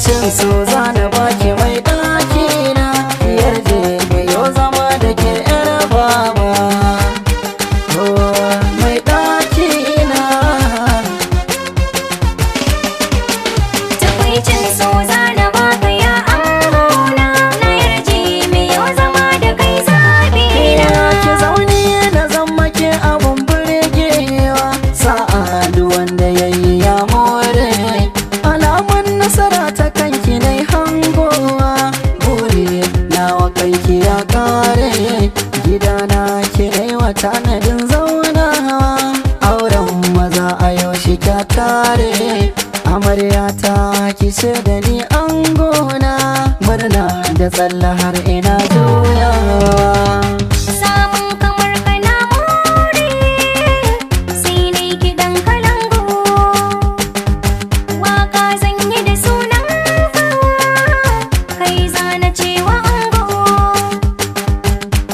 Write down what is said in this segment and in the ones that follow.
Tukwaicin so zana baki mai ɗakina, yarje mai yau zama da ke yar baba. Oh, mai ɗakina. Tukwaicin so zana baka ya angona, na yarje mai yau zama da kai zaɓina. Ki zaune na zama ke abun burgewa, sa'a duk wanda yayi ya more. Alamun nasara ta kanki nai hangowa, buri nawa kanki ya kare. Gidana ki nai wa tanadin zaunawa, auren maza a yau shi kya tare. Amaryata ki ce da ni angona, murna da tsalla har ina juyawa. Samun kamar ka na more, sai nai kiɗan kalangu. Waka zan yi da sunan ka, kai zana cewa ango.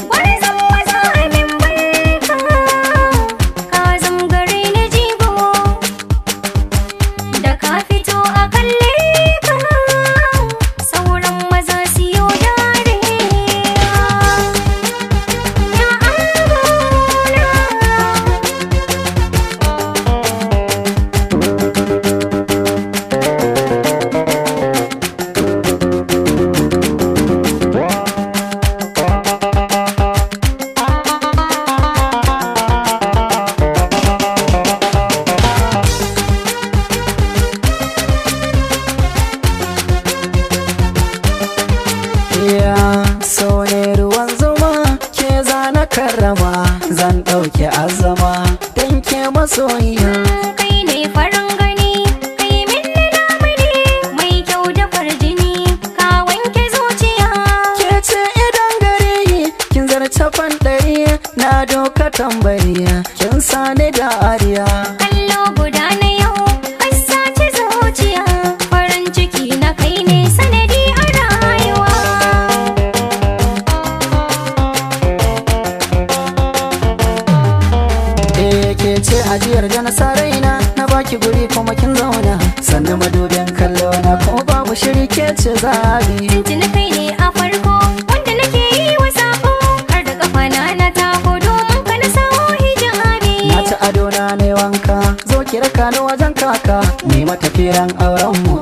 Gwarzon maza amin barka, ka zam gare ni jigo. Da ka fito a kalle ka, sauran maza siyo dariya. Ya angona. Ya so ne ruwan zuma, ke zana karrama, zan ɗauki azama dan ke masoyiya. Kai ne farin gani, kai min lamuni, mai kyau da farjini, ka wanke zuciya. Ke ce idan gari kin zarce fanɗari, na doka tambari, kin sani da ariya. Kallo guda na yau, ka sace zuciya, farin ciki na kai ne sanadi a rayuwa. Eh, ke ce ajiyar da na sa raina, na baki guri kuma kin zauna, sannan madubin kallo na ko babu shiri ke ce zabi. Tuntuni kai ne a farko, wanda nake yi wa sako, har da kafa na na tako domin ka na sawo hijabi. Na ci ado na ne wanka, zo ki raka ni wajen kaka, ni mata firan auren mu.